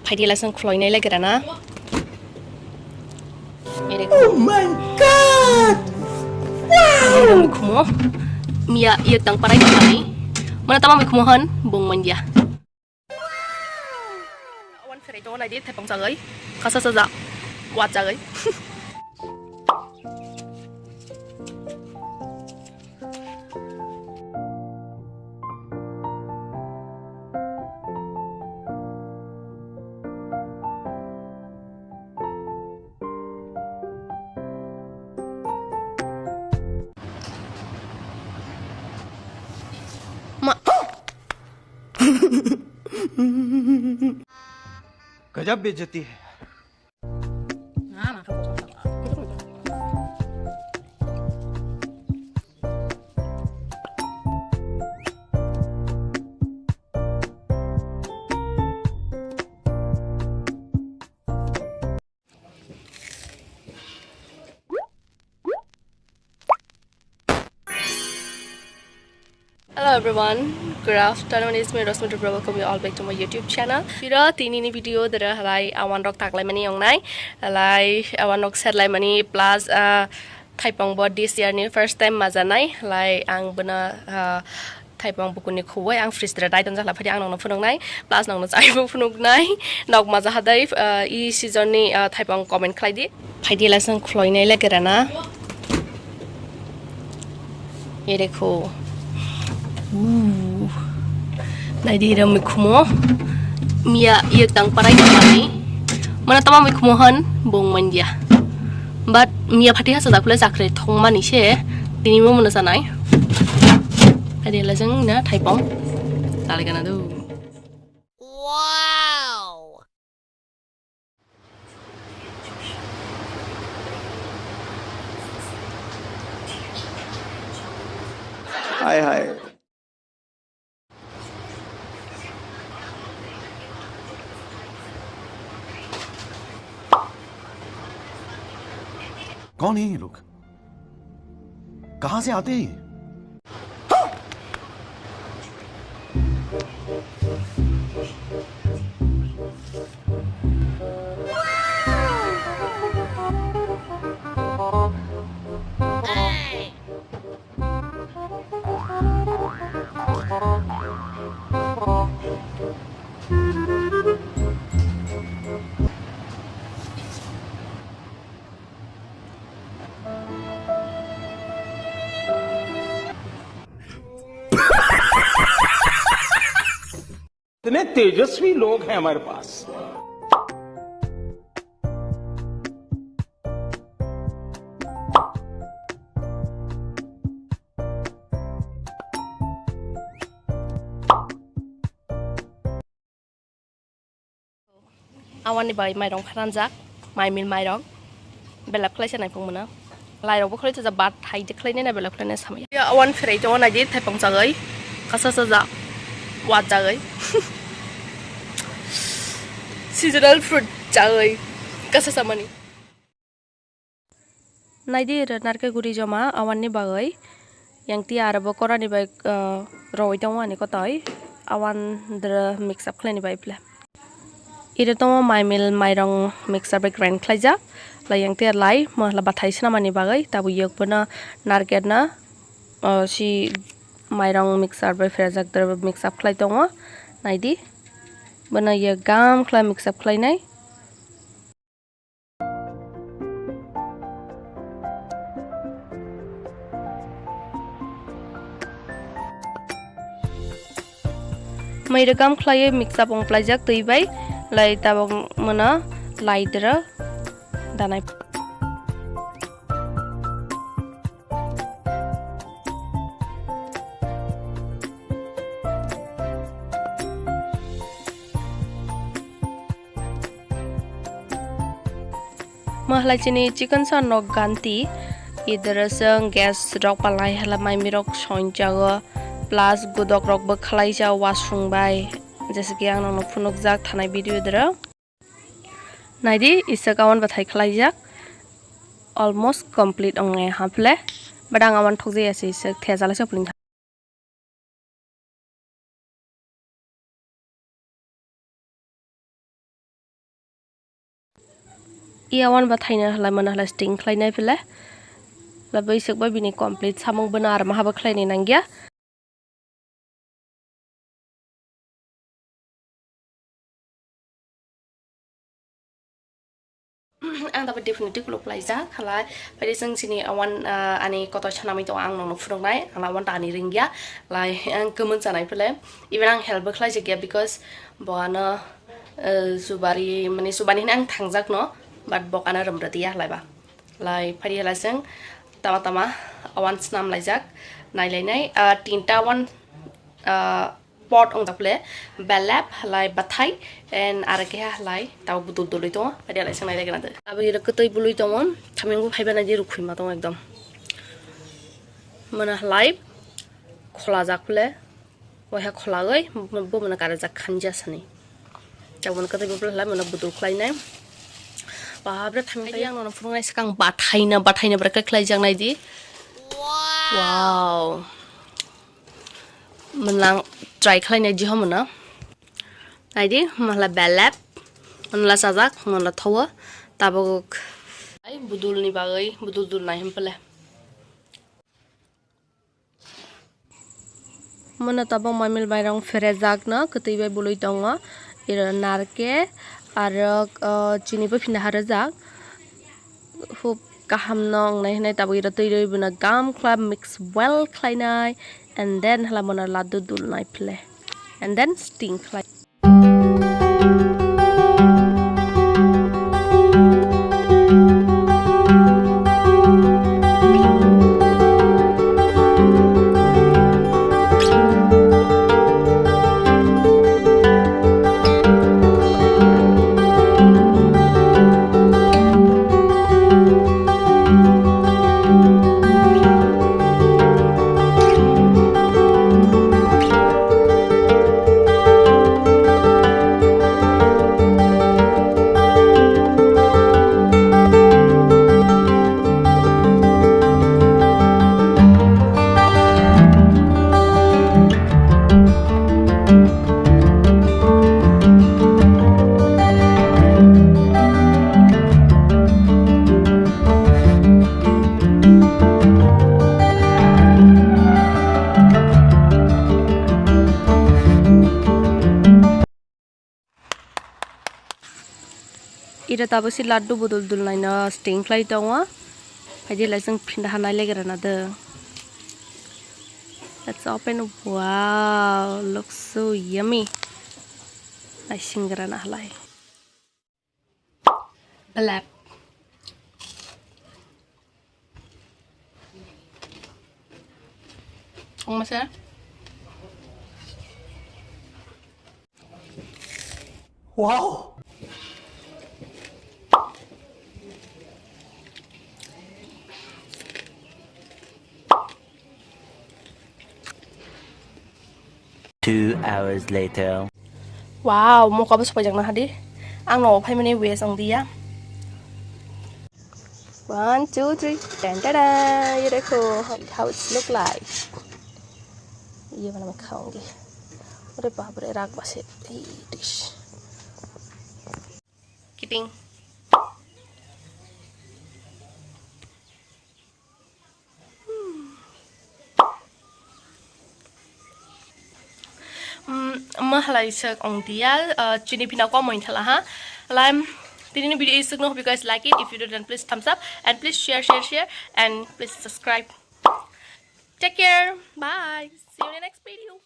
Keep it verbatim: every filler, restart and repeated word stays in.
Phaidi lasang khuloi nai lai gira na. Ere. Oh my God! Wow! Ere mukhumo. Miya, iya tang parai kani. Mana tama mukhumo han, bung manja. Awan ferai tongo nai di, thaipang chagai. Kasa saja. Wat chagai. Ma- गजब बेइज्जती है। Hello everyone, good afternoon, it's me Rosmi Tripura, welcome you all back to my YouTube channel. Piro tini ni video dere halai awan rok taklai mani yong nai, halai awan rok serlai mani plus, ah, thaipang bo this year ni first time maja nai, halai ang bwna, ah, thaipang bukuni khubui ang fridge dere dai don jakla phadi ang nongno phunuk nai, plus nongno chai bo phunuk nai, nok maja hadai, ah, i season ni, ah, thaipang comment khlai di. Phaidi lasang khuloi nai le kera na. Ere kho. Ooh. Nai di ram khumo. Miya iya tang parai kani. Mana tama mui khumo han bung manja. But miya phaidi hasa dak le chakri thong mani se. Tini mo mano sanai. Phaidi lasang na thaipong. Tali kana do. Wow. हाय हाय। कौन है ये लोग? कहाँ से आते हैं ये? इतने तेजस्वी लोग हैं हमारे पास। Awani bai mairong khananjak, maimil mairong. Belap khlai se naipung mano. Lairok bo khlai cha bat hai je khlai nai na belap khlai nai samaya. Ya, awan ferai tongo nai di thaipang chagai. Kasa chaja. Wat chagai. Seasonal fruit chagai. Kasa samani. Naidi ro narke guri joma awanni bagwi. Yang tia aro bo korani bai, ah, roi tongo ani kotoi. Awan dro mix up khlaini bai phle. Iro tongo maimil mairong mixer bai grind khlaijak. Lai yang tia lai mohla bathai swnamani bagwi. Tabuk yok bono narketno, ah, si mairong mixer bai phrajak dro mix up khlai tongo. Naidi. Bono yok gam khlai mix up khlainai. Mai rwkam khlaiwi mix up wng plaijak twi bai, lai tabuk mono lai dwrw danai. Mahalai chini chicken sa nok ganti, idara sang gas rok palai hala mai mirok soin chago, plus gudok rok bo khalai cha wasung bai, jesa ki ang nokno phunuk jak thanai video dara. Naidi, isa kawan bathai khlaijak, almost complete ong nai haphle, but ang awan thok jaya se isa thejala se pling. Iya wan ba thaina halai mana halai sting khlainai phle. La bai sek bai bini complete samung bana ar maha ba khlainai nangya. Ang dapat definitive look laijak halai. Pai seng sini awan, ah, ani kotor sanami to ang nongno phunuknai. Ang awan ta ani ringya. Lai ang kemen sanai phle. Even ang help khlai jakya because bo ano, eh, subari, mane subani hwnwi ang thangjak no, but bok ano rwmrwdiya halai ba. Lai phari halai seng tama tama awan snam laijak, nai lainai, ah, tinta awan, ah, pot wng jakle, belep halai bathai, and aro keha halai tabo budul dului tongo, phari halai seng nai laigana de. Abo iro kwtwi bului tongo, thaming bo phaiba nai di rukhwi ma tongo ekdom. Mona halai khola jak phle. Waiha khwlagwi bo mwnwi karajak khanja sani. Tabukno kwtwi bwpla halai mwnwi budul khlainai. Bahabre thaming tei ang nono phunuknai swkang bathaina, bathaina bwrwk khe khlaijaknai di. Wow. Mwnang try khlainai di homono. Naidi, mwnla belep. Mwnla sajak, mwnla thowo. Tabuk ai budulni bagwi, budul dulnai himpole. Mano tabuk mamil mairong pherejakno kwtwi bai bului tongo. Iro narke aro, o, chini bo phinda harajak. Hub kaham no wngnai hwnwi tabuk iro twi rwi bono gam khlai mix well khlainai, and then hala bono laddu dulnai phle, and then sting khlai. Ira tabuk si laddu budul dulnaino sting khlai tongo. Phaidi lai chwng phinda hanai legra na do. Let's open. Wow, looks so yummy. Naisingra na halai. Belep. Ang masa? Wow! Two hours later. Wow, mokabo sopaijakna hadi. Ang nogo phaimani waste wngdiya. One, two, three. Tan, ta, da. Ye dekho, how it look like. Ye mana khaungi. Ore baap re, rak base. Ei dish. Kiting. Mm, mahalai sak ong dia, uh, chini pina ko moin thala ha. Lam, tini video isuk no, hope you guys like it. If you do, then please thumbs up and please share, share, share, and please subscribe. Take care. Bye. See you in the next video.